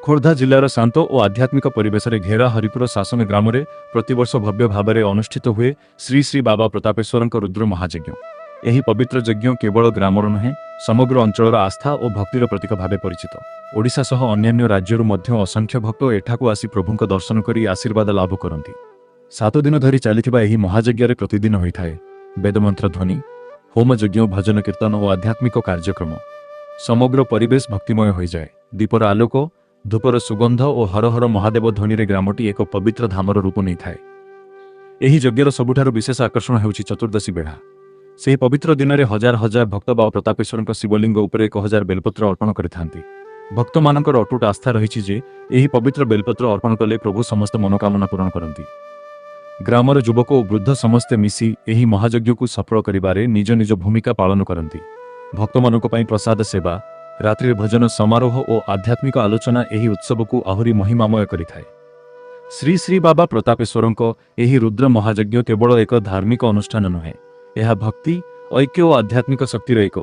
ଖୋର୍ଦ୍ଧା ଜିଲ୍ଲାର ଶାନ୍ତ ଓ ଆଧ୍ୟାତ୍ମିକ ପରିବେଶରେ ଘେରା ହରିପୁର ଶାସନ ଗ୍ରାମରେ ପ୍ରତିବର୍ଷ ଭବ୍ୟ ଭାବରେ ଅନୁଷ୍ଠିତ ହୁଏ ଶ୍ରୀ ଶ୍ରୀ ବାବା ପ୍ରତାପେଶ୍ୱରଙ୍କ ରୁଦ୍ର ମହାଯଜ୍ଞ। ଏହି ପବିତ୍ର ଯଜ୍ଞ କେବଳ ଗ୍ରାମର ନୁହେଁ, ସମଗ୍ର ଅଞ୍ଚଳର ଆସ୍ଥା ଓ ଭକ୍ତିର ପ୍ରତୀକ ଭାବେ ପରିଚିତ। ଓଡ଼ିଶା ସହ ଅନ୍ୟାନ୍ୟ ରାଜ୍ୟରୁ ମଧ୍ୟ ଅସଂଖ୍ୟ ଭକ୍ତ ଏଠାକୁ ଆସି ପ୍ରଭୁଙ୍କ ଦର୍ଶନ କରି ଆଶୀର୍ବାଦ ଲାଭ କରନ୍ତି। 7 ଦିନ ଧରି ଚାଲିଥିବା ଏହି ମହାଯଜ୍ଞରେ ପ୍ରତିଦିନ ହୋଇଥାଏ ବେଦମନ୍ତ୍ର ଧ୍ୱନି, ହୋମ ଯଜ୍ଞ, ଭଜନ କୀର୍ତ୍ତନ ଓ ଆଧ୍ୟାତ୍ମିକ କାର୍ଯ୍ୟକ୍ରମ। ସମଗ୍ର ପରିବେଶ ଭକ୍ତିମୟ ହୋଇଯାଏ। ଦୀପର ଆଲୋକ, ଧୂପର ସୁଗନ୍ଧ ଓ ହର ହର ମହାଦେବ ଧ୍ୱନିରେ ଗ୍ରାମଟି ଏକ ପବିତ୍ର ଧାମର ରୂପ ନେଇଥାଏ। ଏହି ଯଜ୍ଞର ସବୁଠାରୁ ବିଶେଷ ଆକର୍ଷଣ ହେଉଛି ଚତୁର୍ଦ୍ଦଶୀ ବେଢା। ସେହି ପବିତ୍ର ଦିନରେ ହଜାର ହଜାର ଭକ୍ତ ବାବା ପ୍ରତାପେଶ୍ୱରଙ୍କ ଶିବଲିଙ୍ଗ ଉପରେ 1000 ବେଲପତ୍ର ଅର୍ପଣ କରିଥାନ୍ତି। ଭକ୍ତମାନଙ୍କର ଅଟୁଟ ଆସ୍ଥା ରହିଛି ଯେ ଏହି ପବିତ୍ର ବେଲପତ୍ର ଅର୍ପଣ କଲେ ପ୍ରଭୁ ସମସ୍ତ ମନୋକାମନା ପୂରଣ କରନ୍ତି। ଗ୍ରାମର ଯୁବକ ଓ ବୃଦ୍ଧ ସମସ୍ତେ ମିଶି ଏହି ମହାଯଜ୍ଞକୁ ସଫଳ କରିବାରେ ନିଜ ନିଜ ଭୂମିକା ପାଳନ କରନ୍ତି। ଭକ୍ତମାନଙ୍କ ପାଇଁ ପ୍ରସାଦ ସେବା, ରାତ୍ରିରେ ଭଜନ ସମାରୋହ ଓ ଆଧ୍ୟାତ୍ମିକ ଆଲୋଚନା ଏହି ଉତ୍ସବକୁ ଆହୁରି ମହିମାମୟ କରିଥାଏ। ଶ୍ରୀ ଶ୍ରୀ ବାବା ପ୍ରତାପେଶ୍ୱରଙ୍କ ଏହି ରୁଦ୍ର ମହାଯଜ୍ଞ କେବଳ ଏକ ଧାର୍ମିକ ଅନୁଷ୍ଠାନ ନୁହେଁ, ଏହା ଭକ୍ତି, ଐକ୍ୟ ଓ ଆଧ୍ୟାତ୍ମିକ ଶକ୍ତିର ଏକ